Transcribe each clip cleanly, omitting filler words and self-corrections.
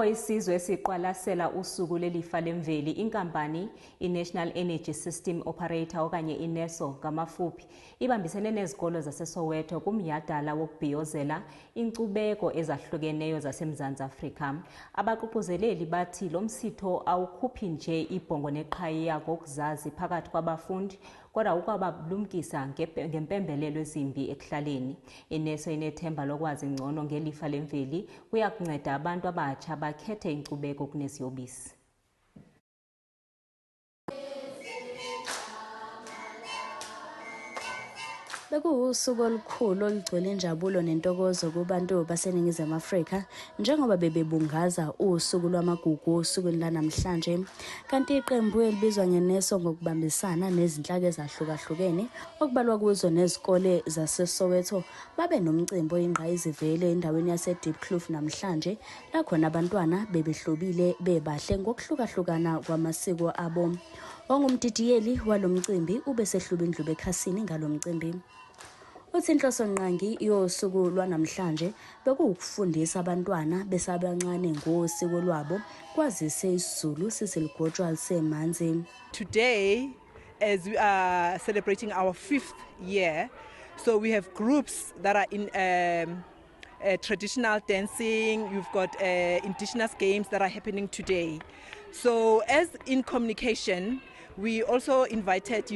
Isizwe siqwalasela usuku lelifa lemveli, inkampani iNational Energy System Operator okanye iNERSO ngamafuphi ibambisene nezikolo zaseSoweto kumnyhadala wokubhiyozela inkcubeko ezahlukeneyo zaseMzantsi Afrika. Abaququzeleli bathi lo msitho awukhuphi nje ibhongo neqhayiya ngokuzazi phakathi kwabafundi kodwa ukwabalumkisa ngempembelelo ezimbi ekuhlaleni. INERSO inethemba lokwazi ngcono ngelifa lemveli kuya kunceda abantu abatsha bakhethe inkcubeko kuneziyobisi. Bekuwusuku olukhulu olugcwele injabulo nentokozo kubantu baseNingizimu Afrika njengoba bebebungaza usuku lwamagugu osukwini lwanamhlanje. Kanti iqembu elibizwa ngeNERSO ngokubambisana nezinhlaka ezahlukahlukene okubalwa kuzo nezikole zaseSoweto babe nomcimbi oyingqayizivele endaweni yaseDiepkloof namhlanje la khona abantwana bebehlobile bebahle ngokuhlukahlukana kwamasiko abo. Ongumdidiyeli walo mcimbi ubesehluba indlube ekhasini ngalo mcimbi. Uthi inhlosongqangi yosuku lwanamhlanje bekuwukufundisa abantwana besabancane ngosiko lwabo kwazise isiZulu siseligotshwa lisemanzi. Today, as we are celebrating our fifth year, so we have groups that are in traditional dancing, you've got indigenous games that are happening today. So as in communication, we also invited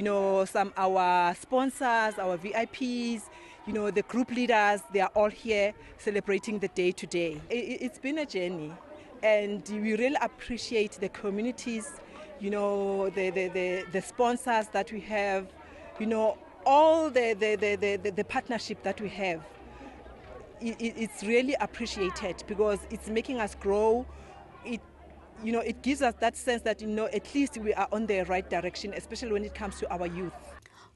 some our sponsors, our VIPs, the group leaders, they are all here celebrating the day today. It's been a journey, and we really appreciate the communities, the sponsors that we have, all the partnership that we have. It's really appreciated because it's making us grow. It gives us that sense that at least we are on the right direction, especially when it comes to our youth.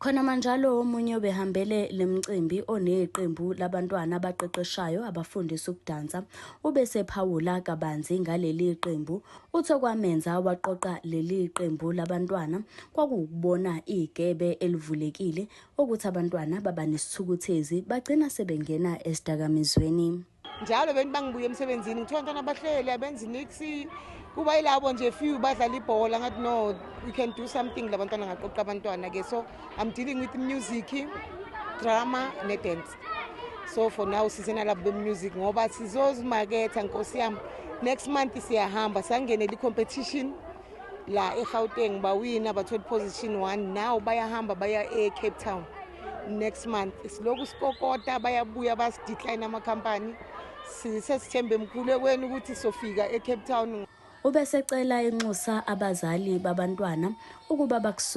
Khona manjalo omunye obehambele lemcimbi oneqembu labantwana abaqeqeshayo abafundisa ukudansa ubesephawula kabanzi ngaleli qembu. Uthe kwamenza waqoqa leli qembu labantwana kwakuwukubona igebe elivulekile ukuthi abantwana baba nesithukuthezi bagcina sebengena esidakamizweni. Njalo beni bangibuya emsebenzini ngithola abantwana abahleli abenzi nix, kuba yilabo nje few badlala ibhola. Ngathi, "No, we can do something labantwana." Ngaqoqa abantwana ke, so I'm dealing with music, drama ne-dance. So for now sisenalabo be-music ngoba sizozimaketha, nkosi yami. Next month siyahamba, sangenela i-competition la eGauteng, bawina, bathola position 1. Now bayahamba baya e-Cape Town next month. Siloku sikokota, bayabuya basidecline amakhampani. Sesithembe emkhulekweni ukuthi sofika e-Cape Town. Ubesecela enxusa abazali babantwana ukuba bakusuku